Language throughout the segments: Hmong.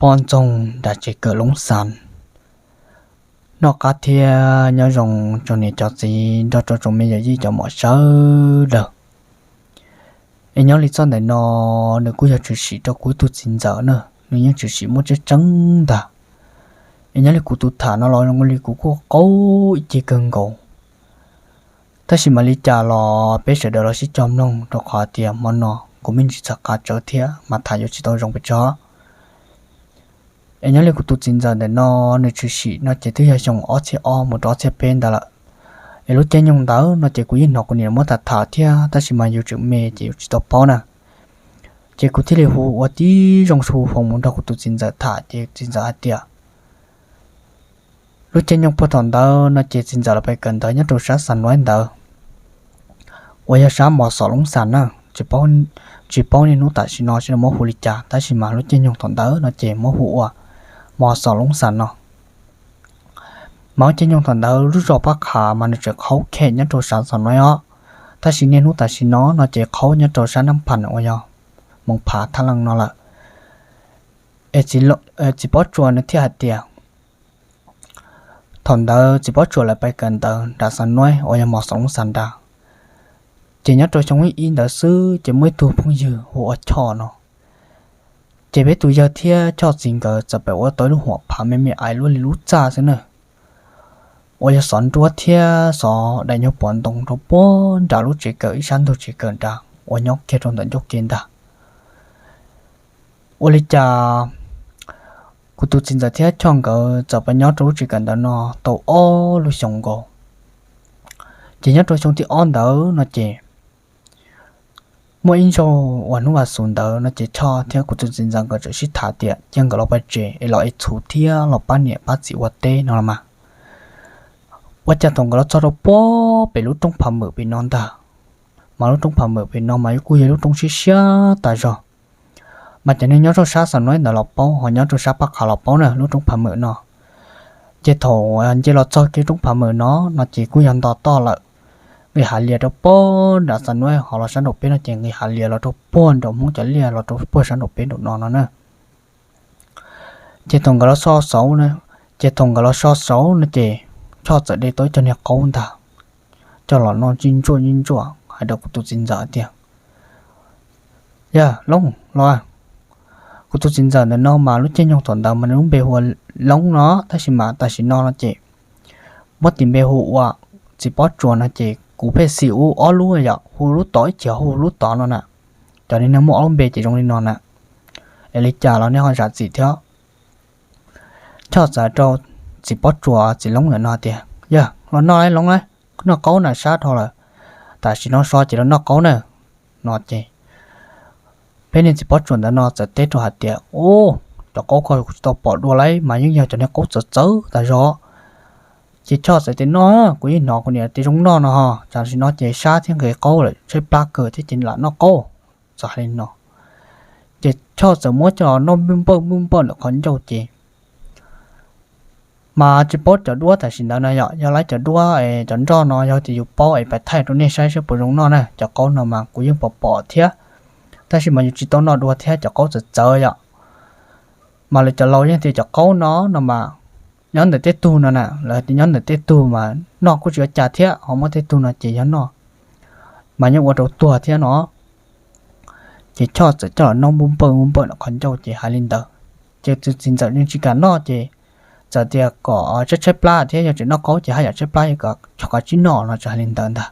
Poj ntxoog nram tsev kawm Loob Xas. Noj qab thiab nyob zoo tsoom niam tsoom txiv nrog rau tsoom me yawm yij cov mom sawv daws. Es nyob li txoj ntawm no, nws kuj yog tshwm sim rau kuv tus txiv ntxawm na, nws yeej tshwm sim muaj tseeb tseeb ntag. Es nyob li kuv tus tham no los zoo li kuv kuj qaug ib ce kawg nkaus. Tab sis mam li cas los peb sawv daws los sib cog mloog rau qhov tias hmo no kuv me ntsis txhav qab tsawv thiab mas tham yuav tsis tau zoo pes tsawg. Es nyob li kuv tus txiv ntxawm ntawm no, nws tshwm sim no ces twb yog xyoo ob txhiab ob mus rau ob txhiab peb ntawd lawm. Es lub caij nyoog ntawd no ces kuv yeej hnov kuv niam muab tham tham thiab, tab sis mas yus tseem me ces yus tsis tau paub na. Ces kuv thiaj li hu ua tib zoo hu foos mus nrog kuv tus txiv ntxawm tham, ces txiv ntxawm hais tias lub caij nyoog puag thaum ntawd no ces txiv ntxawm los pais kawm ntawv nyob rau sab Xam Nuaib ntawd, uas yog sab Mos Xos Loob Xas na. Tsis paub niaj hnub tam sim no seb muab hu li cas, tab sis mas lub caij nyoog thaum ntawd no ces muab hu ua Mos Xos Loob Xas no. Mas lub caij nyoog thaum ntawd lub zos Paj Qhas mas nws tseem qhaub khem nyob rau sab Xam Nuaib os, tab sis niaj hnub tam sim no no ces qhaub nyob rau sab Nab Phas uas yog Moos Phav Thaj Leej no lawm. Es txiv Pob Tsuas nws thiaj hais tias thaum ntawd txiv Pob Tsuas lawv pais kawm ntawv nram Xam Nuaib uas yog Mos Xos Loob Xas nrad, ces nyob rau xyoo ib ntawd xwb ces muaj ib tug phooj ywg hu ua Choj no. Ces peb tus yawg thiab Choj txiv nkawd txawm pem ua tau ib lub huam phav me me ais luaj li lub txaj xwb na, uas yog xov nruab thiab xov daim nyuag pom ntoo rau puag nram lub tsev kawm ib sab ntug tsev kawm nrad uas nyob kiag rau ntawm ncauj ke ntag. Ua li cas kuv tus txiv ntxawm thiab Choj nkawd txawm pais nyob rau lub tsev kawm ntawv no tau ob lub xyoos nkaus. Ces nyob rau xyoo thib ob ntawd no ces muaj ib zaug uas hnub vas xuv ntawd no ces Choj thiab kuv tus txiv ntxawm nkawd txawm sib tham tias cia nkawd los pais tsev es los ev txhuv thiab los pab niam pab txiv ua teb no los mas. Ua cas thaum nkawd los txog rau puag pem lub roob Phav Mwm pem no ntag, mas lub roob Phav Mwm pem no mas kuj yog lub roob siab siab tas zog. Mas cov neeg nyob rau sab Xam Nuaib ntawd los paub, ho nyob rau sab Paj Qhas los paub na lub roob Phav Mwm no. Ces thaum nce los txog kiag roob Phav Mwm no no ces kuj yog nto toj lawm, nqis hav lias rau puag nram Xam Nuaib, ho los sab nraum peb no ces nqis hav lias los rau puag nram Hmoob cov liaj los rau puag sab nraum peb nraum no no na. Ces thaum nkawd los so saud, ces thaum nkawd los so saud no ces Choj txawm de tau ib co niag qaub ntag, coj los noj ntsij ntsuaj ntsij ntsuaj hais rau kuv tus txiv ntxawm tias, Yawg Loob los. Kuv tus txiv ntxawm ntawm no mas lub caij nyoog thaum ntawd mas nws lub npe hu ua Loob no, tab sis mas tam sim no no ces muab tis npe hu ua Txiv Pob Tsuas no ces kuv pheej xis ua ob lub yom, hu lub tod ib chim hu lub tod no na. Cov neeg muaj ob lub npe ces zoo li no na. Es li cas los nej ho zam txim thiab. Choj txawm rau Txiv Pob Tsuas Txiv Loob ntawm no tias, Yawg, los noj lauj Loob lauj, noj qaub na, sab dhau lawm, tam sim no so ces los noj qaub na, no ces peb niag Txiv Pob Tsuas ntawd no txawm teb rau hais tias, Ub, cov qaub ko kuv tsis tau pom dua lauj, mas yeej yog cov niag qaub txawv txawv tas zog. Ces Choj txawm tias, Noj, kuv yeej hnov kuv niam tias zoo noj no ho, tam sim no ces sab thiab nqhis qaub lawm, tshaib plab kawg thiab ces lam noj qaub. Txawm hais li no, ces Choj txawm muab coj los noj npwj npawj npwj npawj ntawm qhov ncauj ces mas tsis paub cov duab tam sim ntawd no yom, yog lawv cov duab es cov nroj no yog tias yus paub es pais thaij rau nej saib saib puas zoo noj na. Cov qaub no mas kuv yeej pom pom thiab, tab sis mas yus tsis tau noj dua thiab, cov qaub txawv txawv yom. Mas lawv cov laus yeej tias cov qaub no no mas nyob ntawm tej tug no na, lawv tias nyob ntawm tej tug mas noj kuj tsis ua cas thiab, ho muaj tej tug no ces yog noj mas yeej ua rau tuag thiab no. Ces Choj txawm coj los noj npwj npawj npwj npawj ntawm qhov ncauj ces hais li ntawd. Ces tus txiv ntxawm yeej tsis kam noj ces txawm tias kom tshaib tshaib plab thiab, yog tseem noj qaub ces haj yam tshaib plab, yog kom tsib noj no txawm hais li ntawd ntag.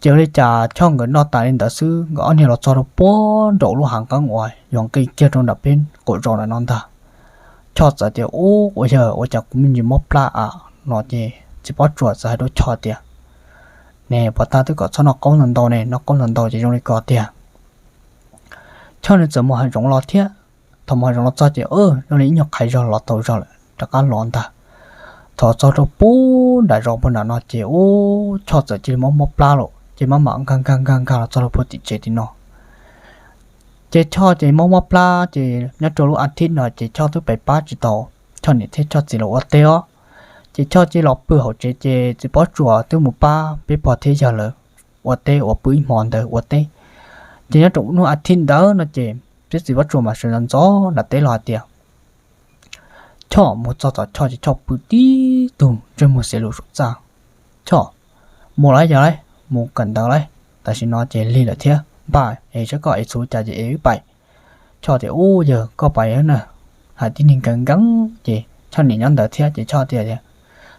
Ces ua li cas Choj nkawd noj tas li ntawd xwb, nkawd ob niag los txog rau puag nraum lub hav nqeeb uas yog nqis kiag rau nram peb qaum zos ntawm no ntag. Choj txawm tias, Ub, ua yawg, ua cas kuv me ntsis mob plab a? No ces Txiv Pob Tsuas txawm hais rau Choj tias, Ne, puas tag twb kom txhob noj qaub ntau ntau ne, noj qaub ntau ntau ces zoo li ko tiag. Choj nws txawm mus hav zoov los thiab. Thaum mus hav zoov los txog ces zoo li ib nyuag qhais zog los tau zog lawm rov qab los ntag. Thaum txog rau puag nram zos puag nram no ces ub, Choj txawm cia li mob mob plab lawm ces maj mam nkag nkag nkag nkag los txog rau puag tim tsev tim no. Ces Choj ces mob mob plab ces nyob rau lub a thib no ces Choj twb pais pab tsis tau Choj niam thiab Choj txiv los ua teb os. Ces Choj cia li los pw hauv tsev ces Txiv Pob Tsuas twb mus pab peb pog thiab yawg lawv ua teb uas pw ib hmo ntawd ua teb. Ces nyob rau hnub a thib ntawd no ces Peb txiv Pob Tsuas mas sawv ntxov ntxov nram teb los hais tias, Choj, mus txog tom Choj ces Choj pw tib tug ntsej muag xiav lus saum txaj. Choj, mus lawm yog lawm, mus kawm ntawv lawm, tam sim no ces lig lawm thiab, npaj es saib koj es txhua cas ces es wb pais. Choj tias, Ub, yawg koj pais na. Hais tib neeg nkees nkees ces Choj niam nyob ntawd thiab ces Choj tias,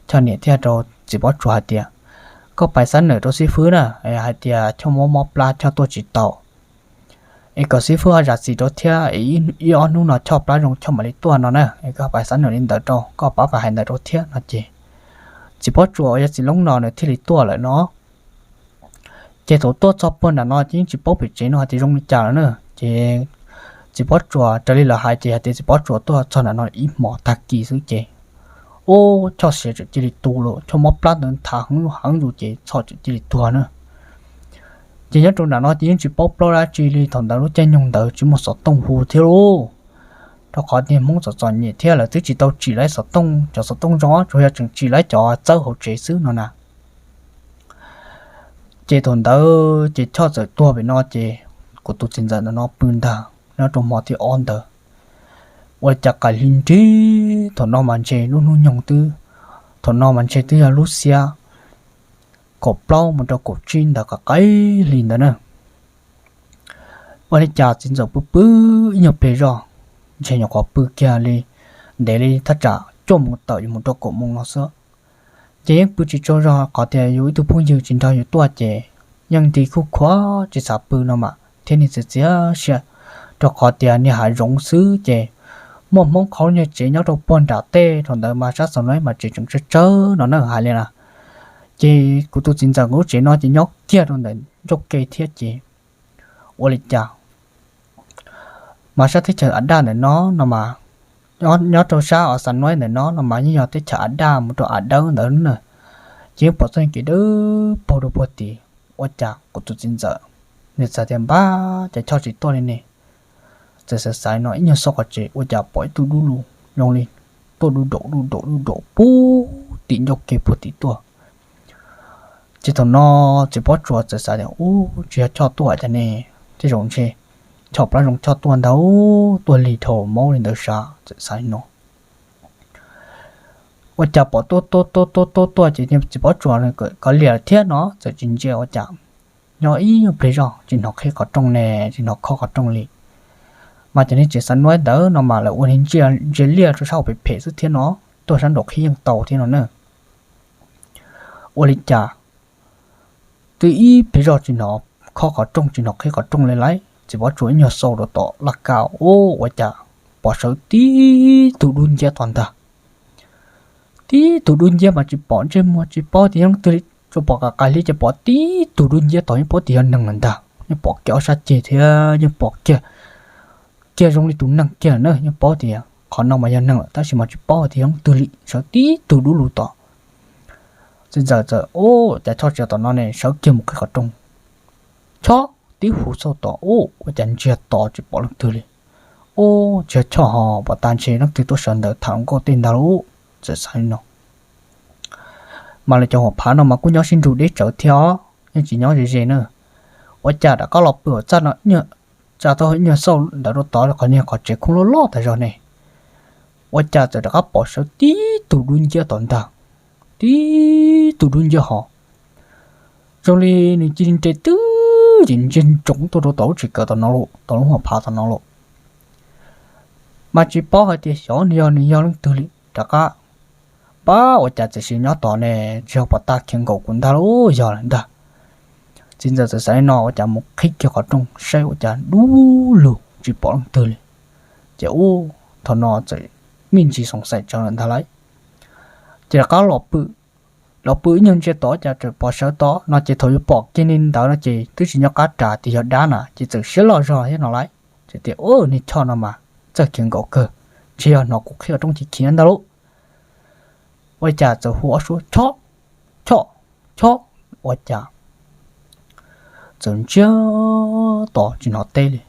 Choj niam thiaj rau txiv Pob Tsuas hais tias, Koj pais xab nawm rau xib fwb na, hais tias Choj mob mob plab Choj tuaj tsis tau, es kom xib fwb ho zam txim rau thiab, ib ob hnub no Choj plab zoo Choj mam li tuaj no na, es koj pais xab nawm li ntawd rau, koj pab pais hais ntawd rau thiab no ces txiv Pob Tsuas uas yog txiv Loob no nws thiaj li tuaj lawm no. Ces thaum tuaj txog puag nram no ces yeej tsis paub pem tsev no hais tias zoo li cas lawm na. Ces txiv Pob Tsuas raws li lawv hais ces hais tias txiv Pob Tsuas tuaj txog nram no ib hmos tag kis xwb ces ub, Choj siav txawm cia li tu lawm, Choj mob plab ntawd nthav heev heev zus ces Choj txawm cia li tuag na. Ces nyob rau nram no ces yeej tsis paub plaub dab tsi li, thaum ntawd lub caij nyoog ntawd tsis muaj xov tooj hu thiab lauj, rau qhov tias Hmoob txom txom nyem thiab lawv twb tsis tau tsim laib xov tooj, cov xov tooj zoo tsuas yog tseem tsim laib cov txawb hauv tsev xwb no na. Ces thaum ntawd ces Choj txawm tuag pem no ces kuv tus txiv ntxawm ntawm no pw ntag nyob rau hmo thib ob ntawd. Ua li cas qaim hli nrig, thaum no mas ntshe lub hnub nyoog twb, thaum no mas ntshe twb yog lub xiab kaum plaub mus rau kaum tsib ntawd, qaim qaim hli ntawd na. Ua li cas txiv ntxawm pw pw ib nyuag pliag zoj, ntshe nyuam qhuav pw kiag li ntev li thaj tsam cuaj moos tawm yuav mus rau kaum moos no xwb. Ces yeej pw tsis tsaug zog qhov tias yus ib tug phooj ywg tsis nrog yus tuaj ces yeej nti khuj khuav tsis xav pw no mas thiab niag txias txias siab, rau qhov tias niag hav zoov xwb ces muaj Hmoob qhau niag tsev nyob rau puag nram tej, thaum ntawd mas sab xav no mas tsev tseem tsawg tsawg no na hais li na. Ces kuv tus txiv ntxawm nkawd lub tsev no ces nyob kiag rau ntawm ncauj ke thiab ces ua li cas mas sab teb chaws Av Daj ntawm no no mas, nyob rau sab Os Xas Nuaib ntawm no no mas yeej yog teb chaws Av Daj mus rau Av Dawb ntawd na. Ces yeej pom txoj kev dawb paug rau puag tid. Ua cas kuv tus txiv ntxawm nws txawm tias npab cas Choj tsis tuaj li ne. Txawm xav xav no ib nyuag xauj qhov tsev ua cas pom ib tug dub lug zoo li tuaj du daum du daum du daum puag tim ncauj ke puag tim tuaj. Ces thaum no txiv Pob Tsuas txawm xav tias ub, tsis yog Choj tuaj cas ne, tej zaum ntshe Choj plab zoo Choj tuaj ntag, tuaj lig dhau maub li ntawd sav, txawm xav li no. Ua cas pom tuaj tuaj tuaj tuaj tuaj tuaj ces txiv Pob Tsuas kov liam thiab no txawm tsis ntsia ua cas. Nyob ib nyuag pliag zoj tsis hnov qhib qhov rooj ne, tsis hnov khob qhov rooj li. Mas cov niag tsev Xas Nuaib ntawd no mas lawv ua niag ntsia liaj rau sab hauv pem phem xwb thiab no, tuaj sab nraum qhib yeej tau thiab no na. Ua li cas twb ib pliag zoj tsis hnov khob qhov rooj tsis hnov qhib qhov rooj li lauj, txiv Pob Tsuas ib nyuag xauj rau tom laj kab ub, ua cas pom sawv tib tug dub nciab tom ntag. Tib tug dub nciab mas tsis pom ntsej muag tsis paub tias yog leej twg li, tsuas pom qaim qaim hli ces pom tib tug dub nciab tom yeej paub tias yog neeg lawm ntag, yeej pom kiag ob sab ceg thiab yeej pom kiag, kiag zoo li tus neeg kiag na, yeej paub tias qhov no mas yog neeg lawm tab sis mas tsis paub tias yog leej twg li, sawv tib tug dub lug tom. Txiv ntxawm txawm ub, cas Choj tsis tom no ne, sawv kiag mus qhib qhov rooj. Choj tib hu xauj tom ub, ua cas ntsiag to tsis pom leej twg li. Ub, tsis yog Choj ho, pom tas ntshe leej twg tuaj sawv ntawd tham hluas nkauj tej ntag lauj, txawm xav li no. Mas lawv cov huam phav no mas kuj nyob sib nrug deb tsawv thiab os, yeej tsis nyob ze ze na. Ua cas rov qab los pw hauv txaj no, tsa tau ib nyuag xauj ntawd rau tod qhov niag qhov tsev khoob loj loj tas zog ne. Ua cas txawm rov qab pom sawv tib tug dub nciab tom ntag, tib tug dub nciab ho zoo li nws cia li nres twb ces ntsiag ntsoov tuaj rau tom lub tsev kawm tom no lauj, tom lub huam phav tom no lauj. Mas tsis paub hais tias xyov nws yog nws yog leej twg li, rov qab, pab ua cas txawm sim nyob tod ne, tsis yog pom tag khiav nkaum kuv ntag lauj, yog lawm ntag. Txiv ntxawm txawm xav li no ua cas mus qhib kiag qhov rooj saib ua cas dub lug tsis pom leej twg li. Ces ub, thaum no txawm me ntsis xoom xaim tsawv lawm ntag lauj. Ces rov qab los pw, los pw ib nyuag ntsia tod cas txawm pom sawv tod no ces thaum yuav pom kiag li ntawd no ces twb tsis nyob qab ras tias yog dab na ces txawm siab loj zog thiab no lauj. Ces tias ub, niag Choj no mas txawj khiav nkaum kawg, ntshe yog hnov kuv qhib qhov rooj khiav khiav ntag lauj. Ua cas txawm hu ob suab Choj, Choj, Choj, ua cas txawm ntsiag to tsis hnov teb li.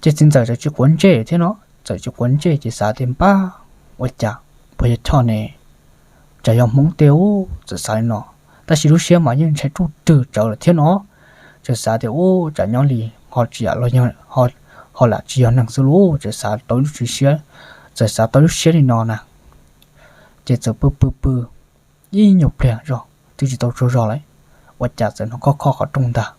Ces txiv ntxawm txawm tsis quav ntsej thiab no, txawm tsis quav ntsej ces xav tias npab, ua cas puas yog Choj ne, tsam yog Hmoob tej ub, txawm xav li no. Tab sis lub siab mas yeej ntshai ruj rwg tsawv lawm thiab no, txawm xav tias ub, tsam nyob li ho tsis yam los yog ho ho lam tsis yog neeg xwb lauj. Txawm xav tau lub siab, txawm xav tau lub siab li no na, ces txawm pw pw pw ib nyuag pliag zog twb tsis tau tsaug zog lawm, ua cas txawm hnov khob khob qhov rooj ntag.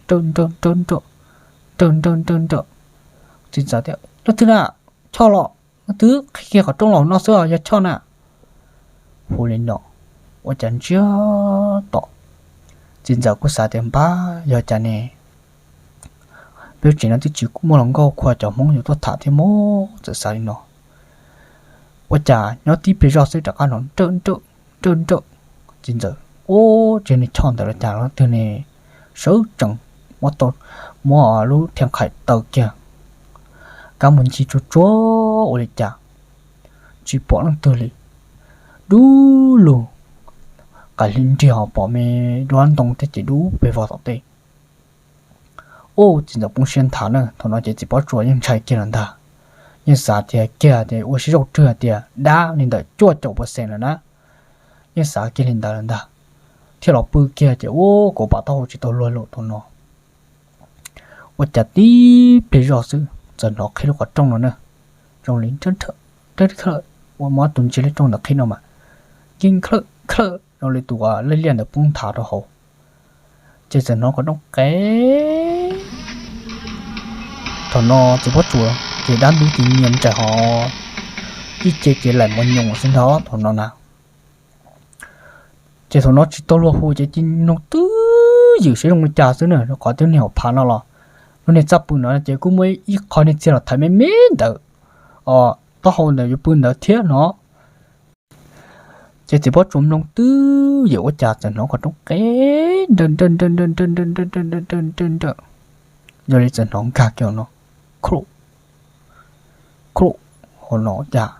Nrawm nrawm nrawm nrawm, nrawm nrawm nrawm nrawm. Txiv ntxawm tias, leej twg na? Choj los? Leej twg qhib kiag qhov rooj los no xwb yog choj na? Hu li no, ua cas ntsiag to. Txiv ntxawm kuj xav tias npab yog cas ne, peb tsev no twb tsis muaj hluas nkauj qhua cov Hmoob yuav tuaj tham thiab mog, txawm xav li no. Ua cas nyob tib pliag zog xwb rov qab hnov nrawm nrawm nrawm nrawm. Txiv ntxawm, ub, tsis yog niag choj ntawd los cas, leej twg ne sawv tsees muab lub thiaj qhais taw kiag, kab mus ncig tsuag tsuag ua li cas tsis pom leej twg li. Dub lug, qas hli nriag pom me duab ntoo thiab ces dub pes vog tom tej. Ub, txiv ntxawm poob siab nthav na, thaum no ces txiv Pob Tsuas yeej ntshai kiag lawm ntag. Yeej xav tias kiag tias ua siab zoj rwg tias dab li ntawm cuaj caum percent lawm na. Yeej xav kiag li ntawd lawm ntag, thiaj los pw kiag ces ub, kauv pam taub hau tsis tau luag lawm thaum no. Ua cas tib pliag zoj xwb txawm hnov qhib lub qhov rooj no na, zoo li ua muab tus ntsia lub rooj ntawd qhib no mas, kib khlawm khlawm zoo li tus laj liaj ntawd poob nthav rau hauv. Ces txawm hnov qhov rooj qe. Thaum no txiv Pob Tsuas ces dab ntub tis nyias ntsais hov, ib ce ces laim mos nyoos xwb ntag thaum no na. Ces thaum no tsis tau luag hu ces cia li mloog twb ywm seb zoo li cas xwb na, rau qhov twb niag hauv phav no los, lub niag txaj pw no ces kuj muaj ib qho niag txiag los thaiv me me ntawd, os, taub hau ntawd yuav pw ntawd thiab no. Ces txiv Pob Tsuas mloog twb ywm ua cas txawm hnov qhov rooj qe nrawm nrawm nrawm nrawm nrawm nrawm nrawm nrawm nrawm nrawm, yog li txawm hnov nkag kiag no, khuj khuj, hauv no ua cas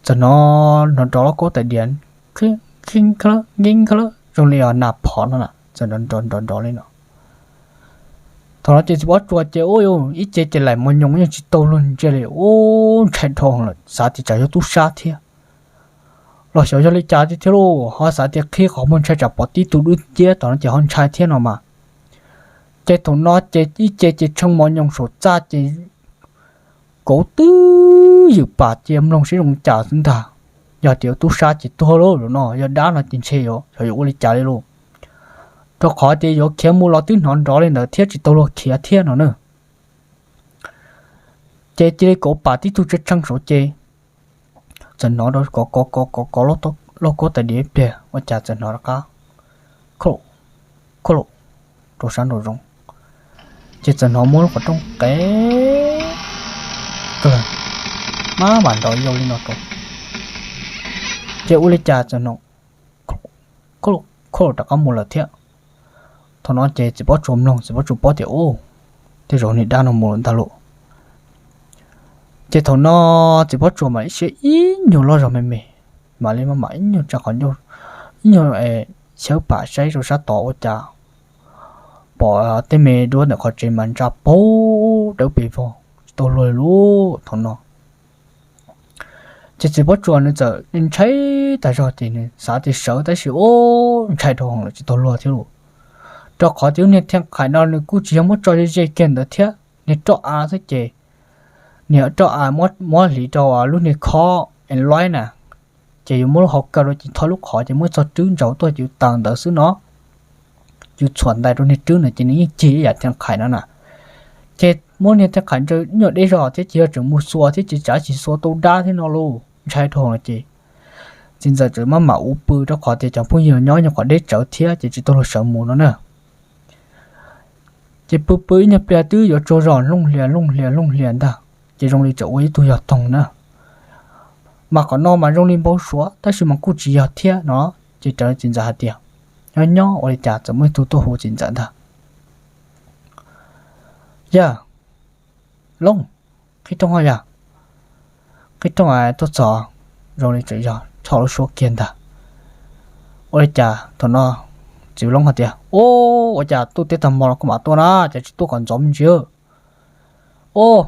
txawm hnov, hnov nrov loj kub tais diav, kheeb kheeb kheeb, zoo li nas phov no na, txawm nrov nrov nrov nrov li no. Thaum no ces txiv Pob Tsuas ces ub, ib ce ces laim mos nyoos yeej tsis tau luag ntsia li, ub, ntshai dhau lawm, xav tias tsam yog tub sab thiab los xyov yog li cas tiag thiab lauj, ho xav tias qhib qhov muag ntshai tsam pom tib tug dub nciab tom no ces ho ntshai thiab no mas. Ces thaum no ces ib ce ces tshee mos nyoos saum txaj ces kauv twb ywm pam cia mloog seb zoo li cas xwb ntag. Yog tias tub sab ces tuag lauj, no yog dab no ces ntshe xyov yuav ua li cas li lauj, rau qhov tias yuav khiav mus los twb hnov nrov li ntawd thiab tsis tau luag khiav thiab no na. Ces cia li kauv pam tib tug tshee tshee saum ces txawm hnov kov kov kov kov loj kub tais diav ib pliag ua cas txawm hnov rov qab khuj khuj rau sab nraum zoov. Ces txawm hnov muab lub qhov rooj qe kawg, maj mam nrov yau li no rau. Ces ua li cas txawm hnov khuj khuj rov qab mus lawm thiab. Thaum no ces txiv Pob Tsuas mloog, txiv Pob Tsuas paub tias ub, tej zaum niag dab no mus lawm ntag lauj. Ces thaum no txiv Pob Tsuas mam li siab ib nyuag loj zog me me, mam li maj mam ib nyuag tsa qhov ncauj, ib nyuag xyawb pam saib rau sab tod ua cas pom tej me duab ntawm qhov tsev mas ntsa paug dawb pes vog tsis tau luag li lauj thaum no. Ces txiv Pob Tsuas nws txawm ntshai tas zog ces nws xav tias sawv tab sis ub, ntshai dhau hwv lawm tsis tau luag thiab lauj, rau qhov tias lub niag thiaj qhais no nws kuj tsis yog muab tso ze ze kiag ntawd thiab, niag roj av xwb ces, niag roj av muab hliv rau lub niag khob en loib na, ces yuav muab lub hauv kaw rau ces tho lub qhov ces muab txog rwb ntsaus tuaj ces yuav taws ntawd xwb no. Yus txhuam ntais rau niag rwb no ces nws yeej cig ib yam thiaj qhais no na. Ces muab niag thiaj qhais ntsawg nyuag deb zog thiab ces yog tseem mus xuas thiab ces tsam tsis xuas tau dab thiab no lauj, ntshai dhau no ces txiv ntxawm txawm maj mam ua pw rau qhov tias cov phooj ywg nyob nyuag qhov deb tsawv thiab ces tsis tau luag sawv mus no na. Ces pw pw ib nyuag pliag twb yuav tsaug zog looj hlias looj hlias looj hlias ntag, ces zoo li tseem ua ib tug yog toog na. Mas qhov no mas zoo li npau suav tab sis mas kuj tsis yog thiab no. Ces raws li txiv ntxawm hais tias, nyob nyob ua li cas txawm muaj ib tug tuaj hu txiv ntxawm ntag. Yawg Looj, qhib rooj ho yawg, qhib rooj tuaj txog. Zoo li tseem yog choj lub suab kiag ntag. Ua li cas thaum no txiv Looj hais tias, ub, ua cas tuaj teb tag hmo los kuj mam tuaj na, cas tsis tuaj kom ntxov me ntsis. Ub,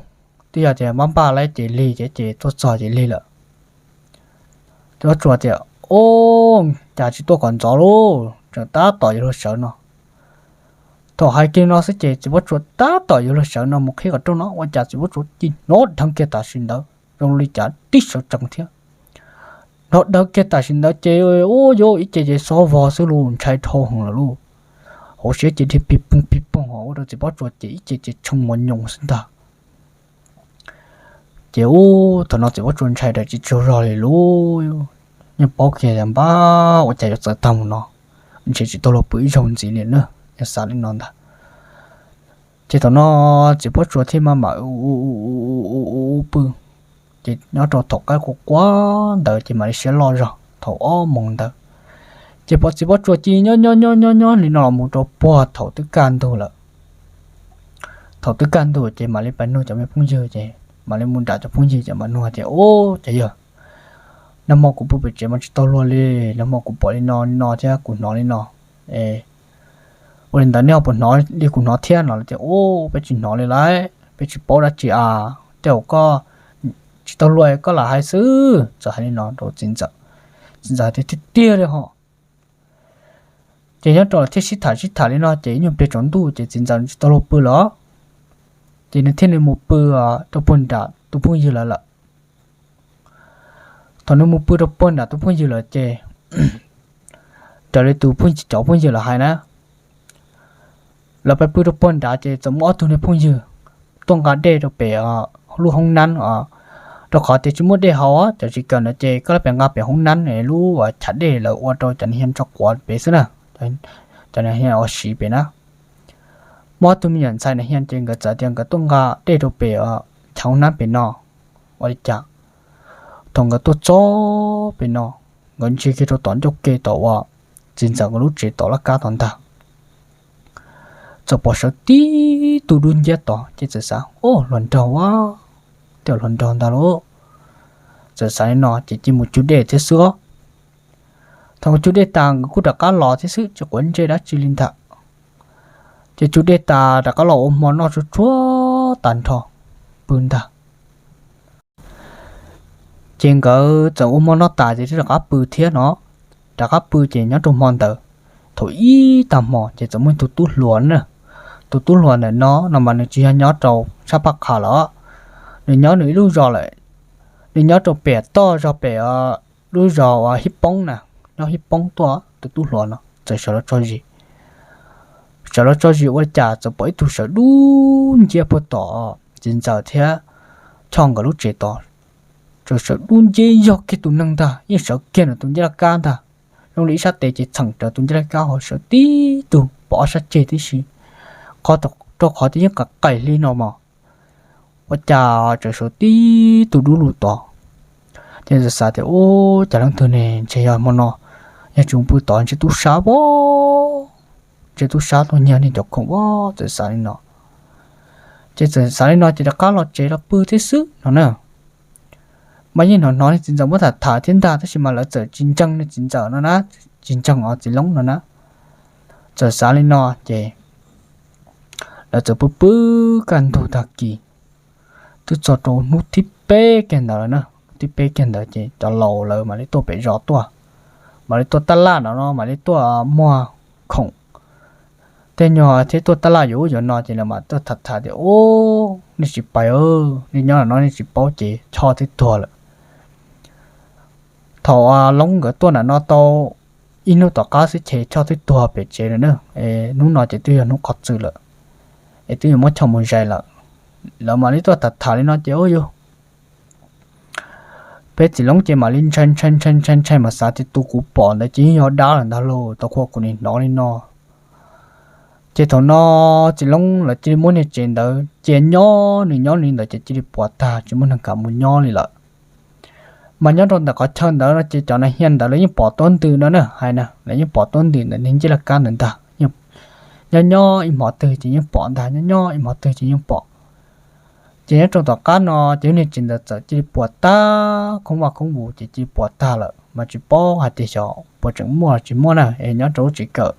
twb yog tias mab npaj lawm ces lig ces, ces tuaj txog ces lig lawm. Txiv Pob Tsuas tias, ub, cas tsis tuaj kom ntxov lauj, tseem tab tom yuav luag sawv no. Thaum hais kiag no xwb ces txiv Pob Tsuas tab tom yuav luag sawv no mus qhib qhov rooj no ua cas txiv Pob Tsuas cia li hnov dheev kiag tam sim ntawd zoo li cas tib sawv tsees thiab. Hnov dheev kiag tam sim ntawd ces ua yuav ib ce ces xob vog xwb lauj, ntshai dhau heev lawm lauj. Hauv siab ces dhia pig poog pig poog ho ua rau txiv Pob Tsuas ces ib ce ces tshee mos nyoos xwb ntag. Ces ub thaum no txiv Pob Tsuas ntshai ras tsis tsaug zog li lauj, yeej paub kiag npab ua cas yuav txawv tag mus no, ntshe tsis tau luag pw ib zaug ntxiv li na, yog xav li no ntag. Ces thaum no txiv Pob Tsuas thiaj maj mam u u u u pw. Ces nyob rau thaum qaib qua qua ntawd ces mam li siab loj zog thaum ob moos ntawd. Ces pom txiv Pob Tsuas cia li nyob nyob nyob nyob nyob li no los mus rau puag thaum twb kaj ntug lawm. Thaum twb kaj ntug ces mam li pais nug cov me phooj ywg ces mam li mus nram cov phooj ywg ces mam nug hais tias, Ub, cov yawg, nag hmo kuv pw pem tsev mas tsis tau luag li, nag hmo kuv pom li no li no thiab kuv hnov li no. Ua li ntawd nej ho puas hnov li kuv hnov thiab? No lawv tias, Ub, peb tsis hnov li lauj, peb tsis paub dab tsi a, tej zaum koj tsis tau luag koj lam hais xwb. Txawm hais li no rau txiv ntxawm, txiv ntxawm tias, Tiag tiag li ho. Ces nyob rau thiaj sib tham sib tham li no ces ib nyuag pliag tsaus ntuj ces txiv ntxawm tsis tau luag pw lawm, ces nws thiaj li mus pw rau puag nram tus phooj ywg lawv lawm. Thaum nws mus pw rau puag nram tus phooj ywg lawm ces raws li tus cov phooj ywg lawv hais na, lawv pais pw rau puag nrad ces txawm muaj ob tug niag phooj ywg tuaj nqa dej rau pem lub hoob nab, rau qhov tias tsis muaj dej haus, cov tsis kawm ntawd ces koj pem nqa pem hoob nab lub chav dej lawv ua rau cov niag hia tso quav pem xwb na, cov niag hia ua si pem na. Muaj ob tug me nyuam ntxhais niag hia ces nkawd txawm tias nkawd tuaj nqa dej rau pem chav hoob nab pem no. Ua li cas thaum nkawd tuaj txog pem no, nkawd ntsia kiag rau tom ncauj ke tom uas txiv ntxawm nkawd lub tsev tom laj kab tom ntag, txawm pom sawv tib tug dub nciab tod ces txawm xav, Ub, hluas nraug a, tej zaum hluas nraug ntag lauj. Txawm xav li no ces cia mus cug dej thiab xwb. Thaum cug dej tas nkawd kuj rov qab los thiab xwb, tsis quav ntsej dab tsi li ntag. Ces cug dej tas rov qab los ua hmo noj tsuag tsuag tag nrho pw ntag. Ces nkawd txawm ua hmo noj tas ces rov qab pw thiab no. Rov qab pw ces nyob rau hmo ntawd, thaum ib tag hmo ces txawm muaj tus tub hluas na. Tus tub hluas ntawm no no mas nws tsis yog nyob rau sab Paj Qha lawm, nws nyob nws ib lub zos lawm. Nws nyob rau pem toj zog pem lub zos uas Hib Poob na, nyob Hib Poob tuaj. Tus tub hluas no txawm sawv los tso zis, sawv los tso zis ua li cas txawm pom ib tug sawv dub nciab puag tom txiv ntxawm thiab Choj nkawd lub tsev tod. Txawm sawv dub nciab yog kiag tus neeg ntag, yeej sawv kiag ntawm tus ncej laj kab ntag, zoo li ib sab tes ces txheem raws tus ncej laj kab ho sawv tib tug pom ob sab ceg tib si, rau qhov tias yeej qab qaim hli no mas ua cas txawm sawv tib tug dub lug tod. Ces txawm xav tias, Ub, cas leej twg ne, ntshe yog hmo no yog tsis pw tod ntshe tub sab a, ntshe tub sab tuaj nyiag nej cov khoom a. Txawm xav li no, ces txawm xav li no ces rov qab los tsev los pw thiab xwb no na. Mas yeej hnov hnov niag txiv ntxawm muab tham tham thiab ntag, tab sis mas lawv txawm tsis ntseeg niag txiv ntxawm no na, tsis ntseeg os txiv Loob no na. Txawm xav li no ces lawv txawm pw pw kaj ntug tag kis, twb txog rau hnub thib peb kiag ntawd lawm na. Hnub thib peb kiag ntawd ces cov laus lawv mam li tuaj pem zos tuaj, mam li tuaj taj laj no no mam li tuaj muag khoom tej nyuag thiab tuaj taj laj yuav ub yuav no ces lawv mam tuaj tham tham tias, Ub, nej tsis pais, nej nyob no nej tsis paub ces Choj twb tuag lawm. Thaum Loob nkawd tuaj nram no tau ib hnub tom qab xwb ces Choj twb tuag pem tsev lawm na. Hnub no ces twb yog hnub qhov txwm lawm, es twb yuav muab Choj mus zais lawm. Lawv mam li tuaj tham tham li no ces, Ub yus, peb txiv Loob ces mam li ntshai ntshai ntshai ntshai ntshai mas xav tias tus kuv pom ntawd ces yeej yog dab lawm ntag lauj, tau qhuas kuv nim hnov li no. Ces thaum no txiv Loob lawv cia li muab niag tsev ntawd cia nyob, nws nyob li ntawd ces cia li puas tag tsis muaj neeg kam mus nyob li lawm. Mas nyob rau ntawm qhov chaw ntawd no ces cov nas hia ntawd lawv yeej pom tuab ntws no na, hais na lawv yeej pom tuab ntws ntawm niag ncej laj kab ntawd ntag. Nyob nyob ib hmos twg ces yeej pom ntag, nyob nyob ib hmos twg ces yeej pom. Ces nyob rau tom qab no ces lub niag tsev ntawd txawm cia li puas tag khoob vaj khoob vus ces cia li puas tag lawm mas tsis paub hais tias xyov puas tseem muaj los tsis muaj na, es nyob rau lub tsev kawm